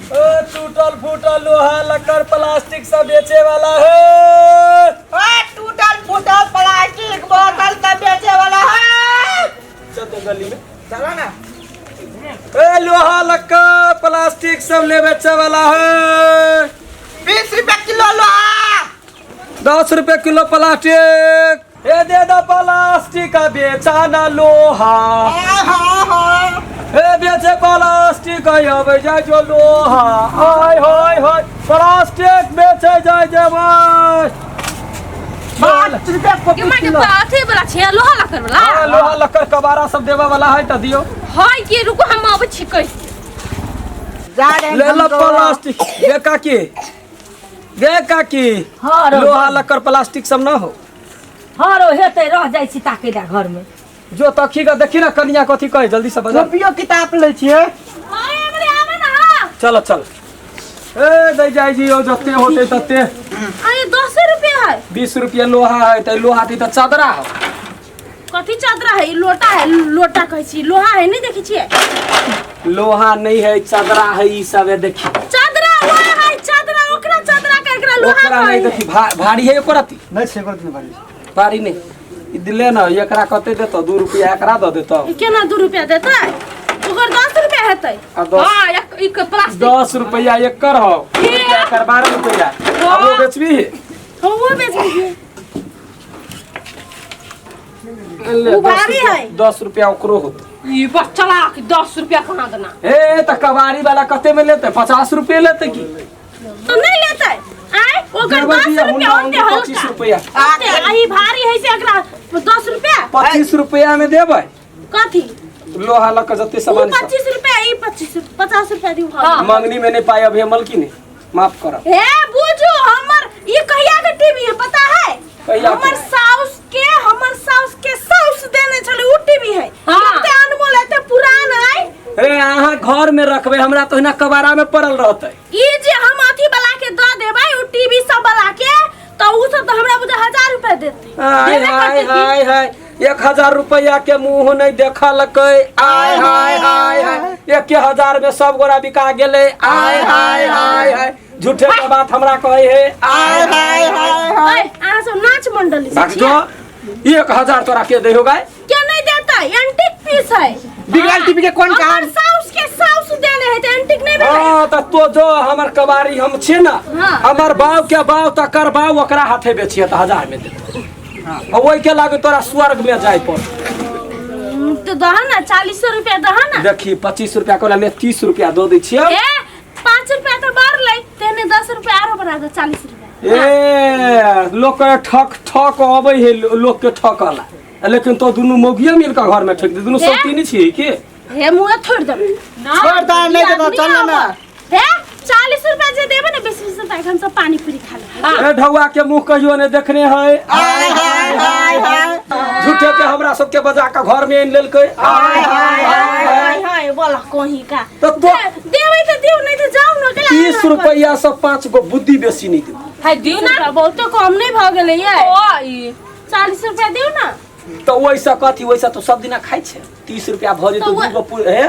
ओ टूटल फूटल लोहा लक्कड़ प्लास्टिक सब बेचे वाला है। ओ टूटल फूटल प्लास्टिक बोतल सब बेचे वाला है। चल तो गली में चलो ना। ए लोहा लक्कड़ प्लास्टिक सब ले बेचे वाला है। 20 रुपया किलो लोहा। 10 रुपए किलो प्लास्टिक। ए दे दो प्लास्टिक बेचा ना लोहा। ए बेचे प्लास्टिक आबै जाय जो लोहा। आय होय होय प्लास्टिक बेचे जाय जेबै। 5 रुपया के माय के अथी वाला छै लोहा लक्कड़ वाला। हाँ, लोहा लक्कड़ कबाड़ा सब देवे वाला है त दियो। हाय के रुको हम आबै छी कहि। जा रहे हैं ले हम लो तो। प्लास्टिक। गे काकी, गे काकी। हाँ रो। लोहा लक्कड़ प्लास्टिक सब ना हो। हाँ रो हेतै रह जाइ छी ताकै ला घर में। जो तखी का देखी ना कनिया कथी कहे जल्दी से बजा। कॉपियो किताब लै छियै। हाय हमरे आबै ना। हाँ चलो चल। ए दे जाय जी ओ जते होते तते। अरे 10 रुपया है। 20 रुपया लोहा है त लोहा दी त चादरा हो। कथी चादरा है? ई लोटा है, लोटा कहै छी लोहा है नहीं देखै छियै? लोहा नहीं है चादरा है ई सब है देखी। चादरा लोहा है चादरा ओकरा चादरा के एकरा लोहा ओकरा नहीं कहै है। देखी भारी है एको रति। नहीं छै एको रति नहीं भारी। भारी नहीं। ई दिले ना एकरा कते देतो 2 रुपया एकरा द देतो। ई केना 2 रुपया देतै? ओकर 10 रुपया हेतै। आ दस हां एक ई के प्लास्टिक 10 रुपया एकर हो। एकर 12 रुपया। आ वो बेचबी? हां वो बेचबी। ले, उ भारी है। 10 रुपया ओकरो होत। ई बस चला के 10 रुपया कहाँ देना? ए त कबाड़ी वाला कते में लेते? 50 रुपये लेते की? तो नहीं लेते। आय ओकर देबै 10 दिया, रुपया हुंडा होते हुंडी हल्का। 25 रुपया। होते, आ ई भारी है से एकरा 10 रुपया? 25 रुपया में देबै। कथी? लोहा लक जते उ सामान सब। 25 रुपया ई 25 50 रुपया दिउ। हाँ। मंगनी में नहीं पाई अभी मलकी नहीं माफ करब। हे बुझू हमर ई कहिया के टीवी है पता है? कहिया के? हमर साउस के हमर साउस के साउस देने छले उ टीवी है। हाँ। कते अनमोल है ते पुरान है। ए अहाँ घर में रखबै हमरा तो हिना कबाड़ा में पड़ल रहतै। ई जे हम अथी वाला के द देबै उ टीवी सब वाला के त उ सब त हमरा बुझा 1000 रुपया देतै। हाय देबे हाय करतै की? हाय हाय 1000 रुपया के मुंह नहीं देखलकै। आय हाय हाय हाय 1000 में सब गोरा बिका गेलै। आय हाय हाय हाय झूठे के बात हमरा कहै है। आय हाय हाय ओए अहाँ सब नाच मंडली से भाग छियै? जो 1000 तोरा के दै हो गाय? के नहीं देतै? एंटीक पीस है। बिगड़ल टीवी के कोन काम? हमर साउस के साउस देने है त एंटीक नहीं भेलै। हाँ त तो जो हमर कबाड़ी हम छी ना हाँ। हमर बाव के बाव तकर बाव ओकरा हाथे बेचिए त 1000 में देतै। आ ओहि के लागे तोरा स्वर्ग में जाय पड़। तो दह ना 40 रुपया दह ना। देखी 25 रुपया कोला में 30 रुपया दो दै छियै। ए 5 रुपया तो बढ़लै तेने 10 रुपया आरो बढ़ा दे 40 रुपया। ए लोक के ठक ठक अबै है लोक के ठकला लेकिन तो दुनू मौगिए मिल के घर में ठक दे दुनू हे? सौतीनी छियै की? हे मुँह थोड़ देबै। छोड़ दे नहीं देबो चल ना। हे 40 रुपया जे देबै ने 20 20 रुपया के हम सब पानी पूरी खा लेबै। ए ढौआ के मुंह कहियो ने देखने है। हाय हाय हाय हाय झूठे के हमरा सबके बजा के घर में आनि लेलकै। आय हाय हाय हाय हाय बोला कोही का तो तो देबै त दिउ नहीं त जाउ न केला 30 रुपया से 5 गो बुद्धि बेसी नहीं देबो। हाय दिउ ना बहुते कम नहीं भ गेलै ये। ओ ई 40 रुपया दिउ ना। तो वैसा कथी वैसा तो सब दिना खाइ छै। 30 रुपया भ जेतौ तो 2 गो हे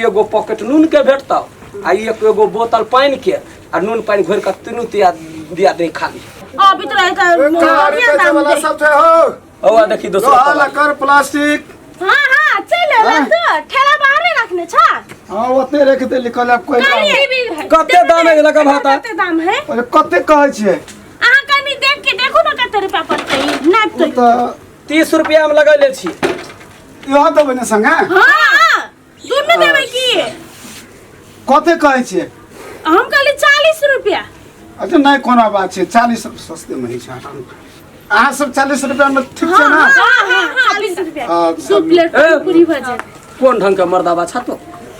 एगो पॉकेट नून के भेटतौ आ एक एगो बोतल पानि के आ नून पानि घोरि के तीनू तिया दिया दे खाली। अभी तो रहता कबाड़ी बढ़िया बेचे दाम वाला दे। सब छै हो। औ देखी दोसर लोहा कबाड़ी। लक्कड़ प्लास्टिक। हाँ हाँ चल एला तो ठेला बाहर रखने छा। हाँ ओतने रख दे लिखल अब कोई कनी काम। टीवी है। कते दाम है लगा भाता? कते दाम है? अरे कते कहै छियै? अहाँ कनी देख के देखू ना कते रुपया पड़तै नाप ओ तो। तऽ 30 रुपया में लगैले छी। इहो देबै ने संगे? हाँ हाँ दुनू देबै की? कते कहै छियै? हम कहली 40 रुपया। अच्छा नहीं कोनो बात छै 40 सस्ते में ही छै। अहाँ सब 40 रुपया में ठीक छै ना? हाँ हाँ हाँ 40 रुपया। अच्छा। 2 प्लेट ए, पूरी भऽ जायत। कोन ढंग के मर्दाबा छा तो?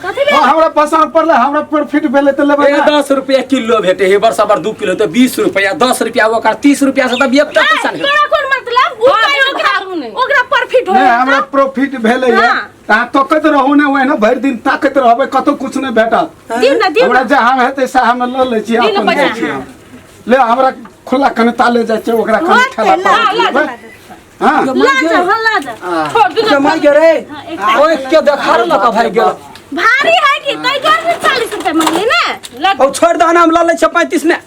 कथी भेलै? हाँ, हमरा पसंद पड़लै हमरा प्रॉफिट भेलै तऽ लेबै ए ना। 10 रुपया किलो भेटे हे बरसा बर 2 किलो तो 20 रुपया 10 रुपया ओकर 30 रुपया से तऽ एकटा पैसा नहीं। तोरा कोन मतलब? उ हाँ, कहियो देखो, ओकरा भारू नहि। ओकरा प्रॉफिट नहीं होय हमरा प्रॉफिट भेलै ये हाँ। अहाँ तकैत रहू ने ओहिना भरि दिन ताकैत रहबै कतौ कुछ नहि भेटत। दिउ ना दिउ हमरा ना। जहाँ हेतै सएह हम लऽ लै छी दिउ ना अपन पैसा। जाइ छी हम। ले हमरा खुला कनि ताले जाइ छै ओकरा कनि होतै, ठेला ला, पर ला, लेबै। ला, हाँ ला जा हाँ ला जा। छोड़ दू के मार गे रे हाँ, एकटा ओए के देखा लक भाई गेल। भारी है कि तै दुआरे से 40 रुपया मंगली ना। और छोड़ दहन हम लऽ लै छियै 35 में।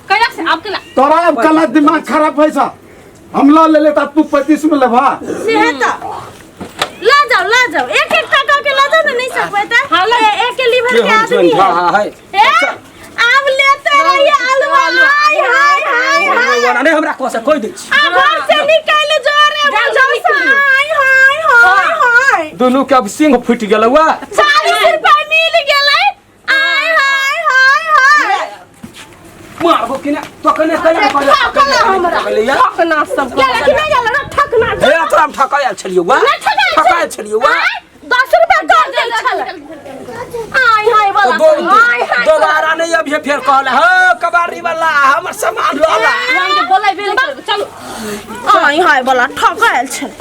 कैला से आब केला तोरा अब कला दिमाग खराब है सा हम ल लेले त तू 35 में लेबा। से है त ला जाओ ला जाओ, एक एक टका के ला जाओ ना, नहीं सकबै त। हाँ, ला ए, एक के लीवर के आदमी है। हाँ हाँ है। ए, आब लेते रहिए आलू। हाय हाय हाय हाय। नहीं हमरा कह से कोई दै छी। आ घर से निकल जो रे बुझौ से। हाय हाय हाय हाय। दुनू के अब सिंह फूटि गेलौ वा। 40 रुपया मिल गेलै। आय हाय हाय हाय। मारबो कि ना तो कने कने ठकला हमरा। कने ठकना सब गेलै कि नहीं गेलै ना ठकना। हे तोरा हम ठकायल छलियौ वा। नहीं ठकायल ठकायल छलियौ वा। आय, 10 रुपया कर दै छलै। आय हाय वाला दो हाय हाय। दोबारा नहीं अभी फेर कहला हो कबाड़ी वाला हमर सामान लऽ ला। बोलाइ बेल चलू। आय हाय वाला ठकायल छलै।